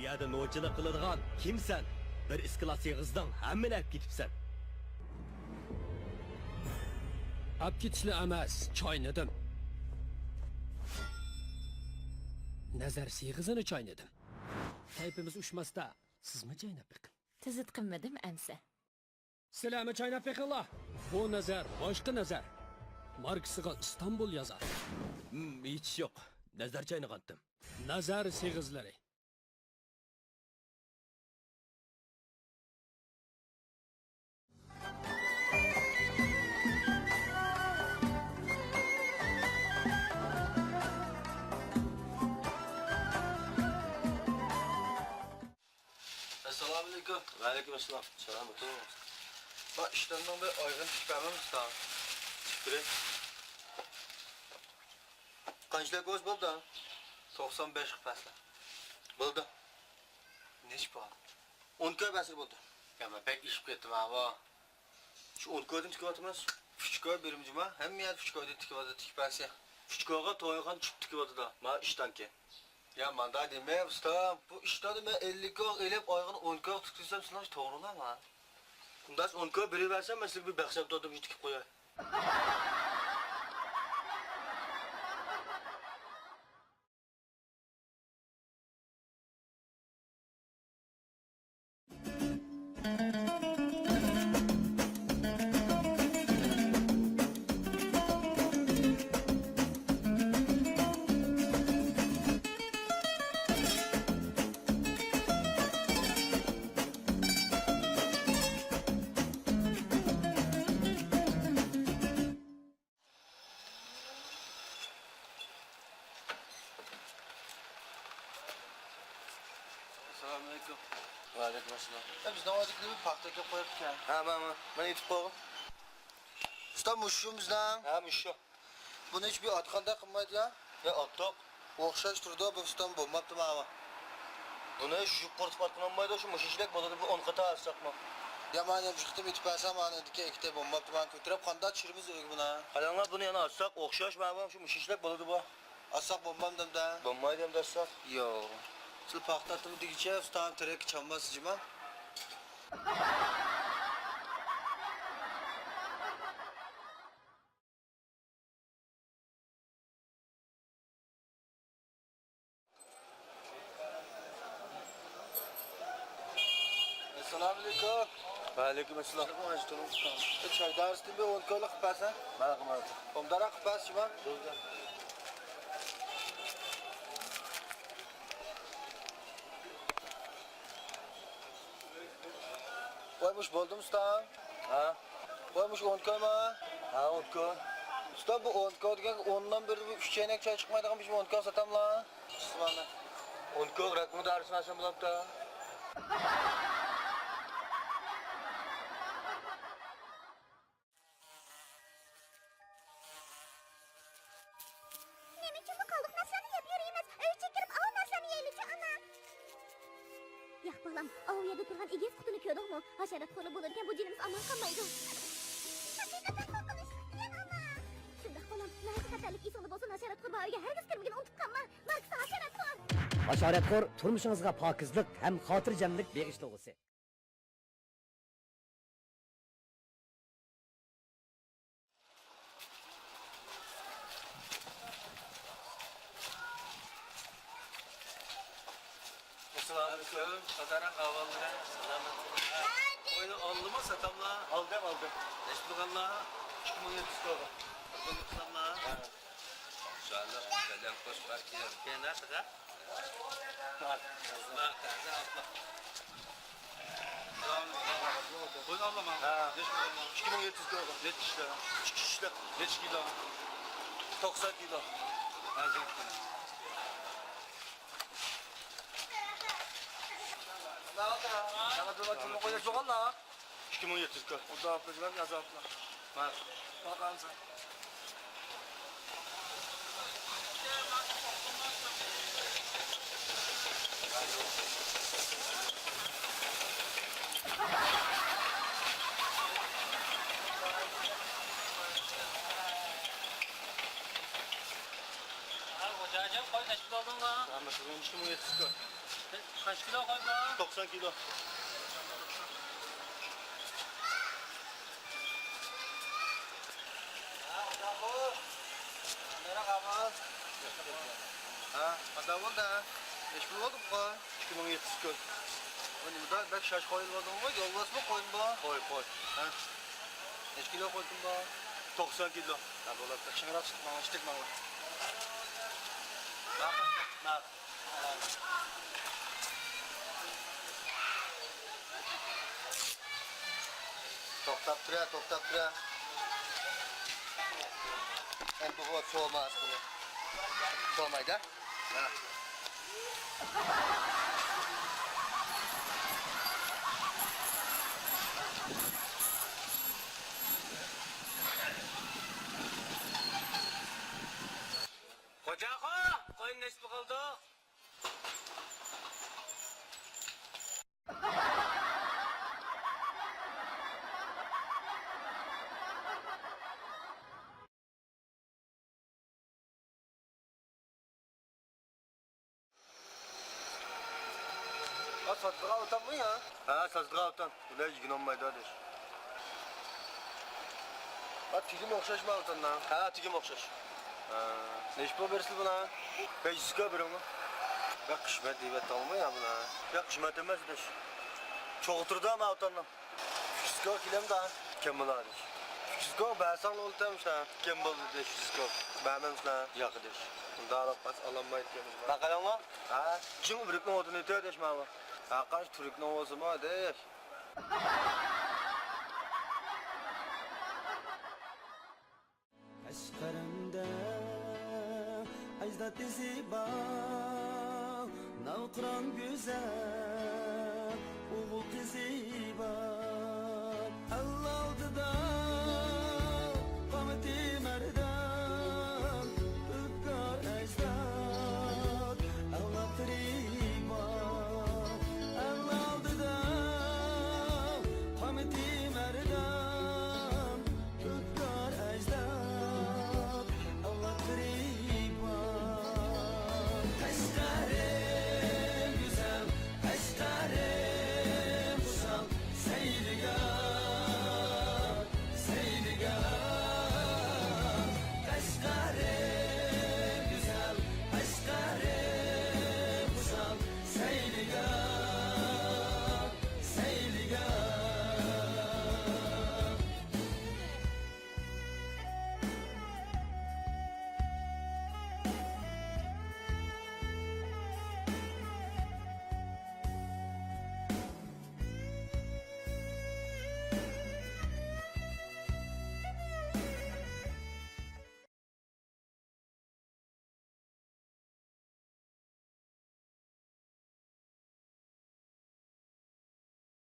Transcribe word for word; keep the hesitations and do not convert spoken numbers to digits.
يەردە نوچىلىق قىلىدىغان كىمسەن؟ بىر ئىسكىلاس ئېغىزدىن ھەممىنى ئەپ كېتىپسەن. ئەپ كېتىشنى ئەمەس، چاينىدىم. نەزەر سېغىزىنى چاينىدىم. كەيپىمىز ئۇشماستا، سىزمۇ چايناپ بېقىڭ. تۈزۈت قىلمىدىم ئەمسە. سىلەرمۇ چايناپ بېقىڭلار. بۇ نەزەر باشقا نەزەر. ماركىسىغا ئىستانبۇل يازار. ھىم، ھېچ ئىش يوق. نەزەر چاينىغانتىم. نەزەر سېغىزلىرى. ئەسسالامۇئەلەيكۇم. ۋەئەلەيكۇم ئەسسالام. سالام ئولتۇرۇڭ. ما ئىشتاننىڭ بىر ئايىغىنى تىكىپ بەرمەمسىز تاغا؟ تىكىپ بېرەي. قانچىلىك بولسا بولدى؟ توقسان بەش قىلىپ بەرسە. بولدى. نەچچە پۇل؟ ئون كوي بەرسە بولدى. يا، مەن بەك ئېشىپ كەتتىم ھە بۇ. شۇ ئون كويدىن تىكىۋاتىمىز. ئۈچ كوي بېرىمىز جۇما. ھەممە يەردە ئۈچ كويدىن تىكىۋاتىدۇ، تىكىپ بەرسە. ئۈچ كويغا تويغان چۈپ تىكىۋاتىدۇ. ما ئىشتانكى. يا، مانداق دېمە، ئۇستام. بۇ ئىشتاندا مەن ئەللىك كوي ئېلىپ، ئايىغىنى ئون كوي تىكتۈرسەم، سېنىڭ توغرىلامۇ؟ ئۇنداق ئون كوي بېرىۋەرسەم، مەن سىزگە بىر بەخسەم تۇتۇپ تىكىپ قوياي. ئەسسالامۇئەلەيكۇم. ۋەئەلەيكۇم ئەسسالام. ئە، بىزنىڭ ئۆيدىكى بىر پاختا ئېكىپ قويۇپتىكەن. ھە، مانا، مانا. مانا ئېيتىپ قويغۇن. ئۇستا، مۇشۇ بىزنىڭ. ھە، مۇشۇ. بۇنى ھېچ بىر ئاتقاندەك قىلمايدۇ يا. يا، ئاتتۇق. ئوخشاش تۇرىدۇ، بۇ ئۇستام بولماپتۇ ماۋۇ. بۇنى يۇيۇپ قۇرۇتۇپ ئاتقىلى بولمايدۇ، شۇ مۇشۇ ئىشلەك بولىدۇ، بۇ ئون قېتى ئاتساقمۇ. يا، مانا يەنە بىر قېتىم ئېيتىپ بەرسەم، مانا ئەمدىكى ئەكىتەي بولماپتۇ، مانا كۆتۈرۈپ قانداق چۈشۈرىمىز ئۆيگە بۇنى. قاراڭلار، بۇنى يەنە ئاتساق ئوخشاش، مانا بۇ شۇ مۇشۇ ئىشلەك بولىدۇ بۇ. ئاتساق بولمامدۇ ئەمدى؟ بولمايدۇ ئەمدى ئاتساق. يوق. سىلەر پاختا ئاتتىمۇ دېگۈچە، ئۇستام تېرەككە چانماس جۇما. ئەسسالامۇئەلەيكۇم. ۋەئەلەيكۇم ئەسسالام. چاي دانىسىدىن بىر ئون كويلۇق قىلىپ بەرسەڭ. ماقۇل، ماقۇل. ئوبدانراق قىلىپ بەرسىچۇ. بولدى. ۋاي، مۇشۇ بولدىمۇ ئۇستام؟ ھە؟ ۋاي، مۇشۇ ئون كويمۇ؟ ھە، ئون كوي. ئۇستام، بۇ ئون كوي دېگەن ئوننان بىر ئۈچ چەينەك چاي چىقمايدىغان بىر ئون كوي ساتاملا؟ ئون كوي راكنىڭ دارىسىنى ئالسام بولامتا؟ نېمە ئۈچۈن بۇ قالدۇق نەرسىلەرنى يەپ يۈرىمىز؟ ئۆيگە كىرىپ ئاۋۇ نەرسىلەرنى يەيلىچۇ، ئانا. ياق، بالام، ئاۋۇ يەردە تۇرغان ئېگىز قۇتىنى كۆردۈڭمۇ؟ ھاشاراتخورلار بولىدىكەن، بۇ جېنىمىز ئامان قالمايدۇ. ھەقىقەتەن قورقۇنچلۇق ئىكەن، ئانا. شۇنداق، بالام، ناھايىتى خەتەرلىك، ئېسىڭدە بولسۇن، ھاشاراتخور بار ئۆيگە ھەرگىز كىرمىگىن، ئۇنتۇپ قالما. ماركسا ھاشاراتخور! ھاشاراتخور تۇرمۇشىڭىزغا پاكىزلىق ھەم خاتىرجەملىك بېغىشلىغۇسى. ئەسسالامۇئەلەيكۇم. قازاراق ئەھۋاللىرى، سالامەتلىك. قوينى ئالدىمۇ ساتاملا؟ ئالدىم، ئالدىم. نەچچە تۇرغانلا؟ ئىككى مىڭ يەتتە يۈز كوي. ئالدىم ساتاملا؟ ھە. ماشائاللا، سەلەم، خوش باركېلىڭ. كېيىن نەدە؟ بار. بار، تازا ئالدىم. قوينى ئالدىم ھە. ھە. نەچچە تۇرغانلا؟ ئىككى مىڭ يەتتە يۈز كوي. نەچچە كىشىلەر؟ ئىككى كىشىلەر. نەچچە كىلو؟ توقسان كىلو. ھە، زەيتۇن. ئىككى مىڭ يەتتە يۈز كوي. ئۇدا بىلەن يازاتلا. ماقۇل. ماقۇل. ھە، خوجاجان، قوي نەچچە بولدۇڭلار؟ ھەممىسىنى ئىككى مىڭ يەتتە يۈز كوي. قانچە كىلو قوي بۇ؟ توقسان كىلو. ھە، قانداق بولدى؟ نەچچە پۇل بولدى بۇ قوي؟ ئىككى مىڭ يەتتە يۈز كوي. بۇ نېمىدە بەك شاش قويۇلۇۋاتىدىغۇ؟ يولۋاسمۇ، قويمۇ بۇ؟ قوي، قوي. ھە. نەچچە كىلو قويدۇڭ بۇ؟ توقسان كىلو. ھە، بولۇپتۇ. قېشىڭراق چىقىپ ماڭا، ئىشتەك ماڭا. ماقۇل، ماقۇل. توختاپ تۇرە، توختاپ تۇرە. ئەمدى بۇ سوۋۇماس بۇنى. سوۋۇمايدۇ. ھە. خوجاخو، قوينى نېسىپ قىلدۇق. ھە، ساتىدىغان ئالتۇنمۇ يا؟ ھە، ساتىدىغان ئالتۇن. بۇلار يېگىنى بولمايدۇ، ئاداش. ھە، تېگىمۇ ئوخشاشمۇ ئالتۇننىڭ؟ ھە، تېگىمۇ ئوخشاش. ھە، نەچچە پۇل بېرىسىلەر بۇلار؟ بەش يۈز كوي بېرىڭلار. بەك قىسمەت دەيۋاتامغۇ يا بۇلار؟ بەك قىسمەت ئەمەس، ئاداش. چوغ تۇرىدۇ ئالتۇننىڭ. ئۈچ يۈز كوي كېلەمدۇ؟ كەم بولار، ئاداش. ئۈچ يۈز كوي بەرسەڭ ئۇلتەمسىلەر. كەم بولدى، بەش يۈز كوي. بەرمەمسىلەر؟ ياق، ئاداش. ئۇنداق ئالالمايدىكەنمىز. باقايلىڭلار. ھە؟ جىڭ بىرىكنىڭ ئوتىنى ئۆتە، ئاداش، ماۋۇ. ھەرقانچە تۈركنىڭ بولسىمۇ، ئاداش. قەشقىرىمدە ئەجداد ئىزى بار، ناۋقىران گۈزەل ئوغۇل قىزى.